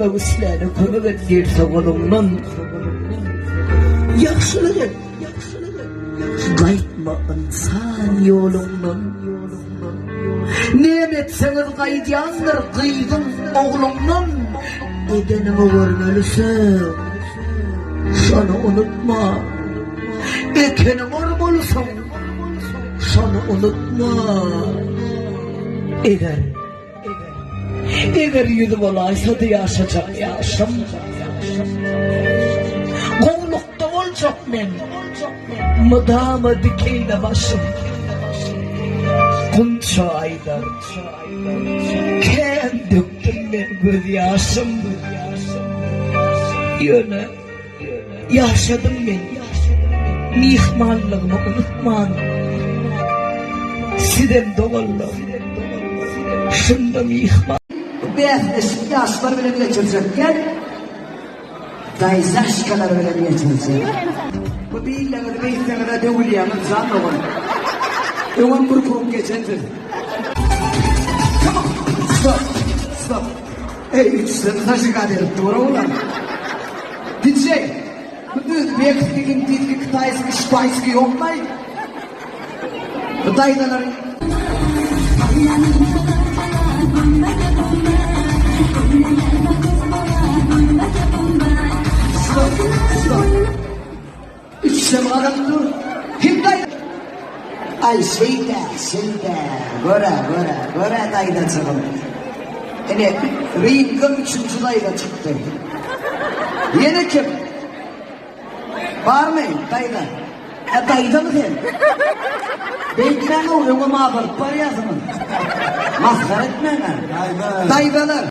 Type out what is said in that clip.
Kömek isläne kömek et gelse goluňdan. Ýagşylyk et, gaýtma ynsan ýoluňdan. Näme etseňiz gaýdýandyr gyzyň ogluňdan. Edeniňi görmelisiň, şony unutma. Ekeniň ormalysyň, şony unutma. Eger. Eger ýüzi bolaýsady ýaşajak ýaşym. Gowlukda boljak men, mydama dikeýne başym. Gunça aýdar, kän dökdüm men gözýaşym. Ýöne. Ýaşadym men myhmanlygymy unutman Sizem doganlar şunda myhman. Bu bäsleşik ýaşlar bilen geçirjek gel daýzaşkalar bilen geçirjek. Bu billeňizi beýtseňizä döwülýäňiz jan dogan. Öňem bir krug geçensiz. Stop stop. Eý üçden zažigat edip dur oglan. DJ, bu özbekski, indiki, kitaýski, şpaýski ýokmaý? Bu daýzalar Stop, stop. Üçem adam dur. Kim daýza? Aý şeýdä, şeýdä. Gör-ä, gör-ä, gör-ä daýzajygym. Ine, ringe üçünji daýza çykdy. Ýene kim? Barmy, daýza? Ä, daýzamy sen? Beýtmäň-ow, öňem azalyp barýarsyňyz. Masgara etmäň-ä. Daýzalar.